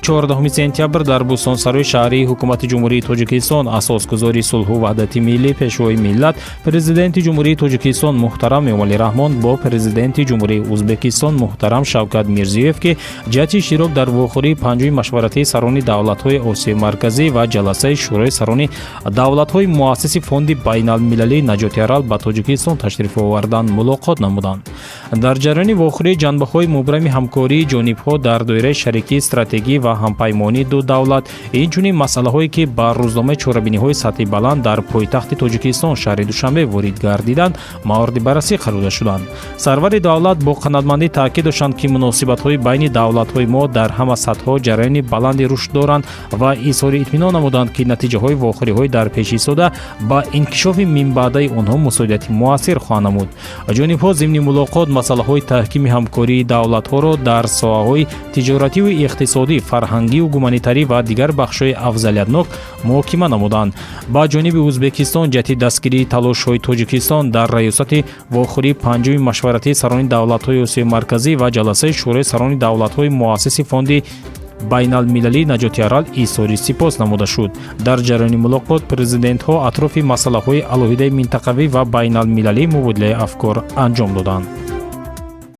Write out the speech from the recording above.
14 сентябр дар Бӯстонсарои шаҳрии Ҳукумати Ҷумҳурии Тоҷикистон асосгузори сулҳу ваҳдати миллӣ, Пешвои миллат, Президенти Ҷумҳурии Тоҷикистон муҳтарам Эмомалӣ Раҳмон бо Президенти Ҷумҳурии Ӯзбекистон муҳтарам Шавкат Мирзиёев, ки ҷиҳати иштирок дар вохӯрии панҷуми машваратии сарони давлатҳои Осиёи Марказӣ ва ҷаласаи Шӯрои сарони давлатҳои муассиси Фонди байналмилалии наҷоти Арал ба Тоҷикистон ташриф оварданд, мулоқот намуданд. Дар ҷараёни вохӯрӣ ҷанбаҳои мубрами ҳамкории ҷонибҳо дар доираи шарикии стратегӣ ва ҳампаймонии ду давлат, инчунин масъалаҳое, ки ба рӯзномаи чорабиниҳои сатҳи баланд дар пойтахти Тоҷикистон, шаҳри Душанбе, ворид гардиданд, мавриди баррасӣ қарор дода шуданд. Сарвари давлат бо қаноатмандӣ таъкид доштанд, ки муносибатҳои байни давлатҳои мо дар ҳама сатҳҳо ҷараёни баланди рушд доранд ва изҳори итминон намуданд, ки натиҷаҳои вохӯриҳои дар пеш истода ба инкишофи минбаъдаи онҳо мусоидати муассир хоҳанд намуд. Ҷонибҳо зимни мулоқот масъалаҳои таҳкими ҳамкории давлатҳоро дар соҳаҳои тиҷоративу иқтисодӣ, фарҳангиву гуманитарӣ ва дигар бахшҳои афзалиятнок муҳокима намуданд. Ба ҷониби Ӯзбекистон ҷиҳати дастгирии талошҳои Тоҷикистон дар раёсати вохӯрии панҷуми машваратии сарони давлатҳои Осиёи Марказӣ ва ҷаласаи Шӯрои сарони давлатҳои муассиси Фонди байналмилалии наҷоти Арал изҳори сипос намуда шуд. Дар ҷараёни мулоқот президентҳо атрофи масъалаҳои алоҳидаи минтақавӣ ва байналмилалӣ мубодилаи афкор анҷом доданд.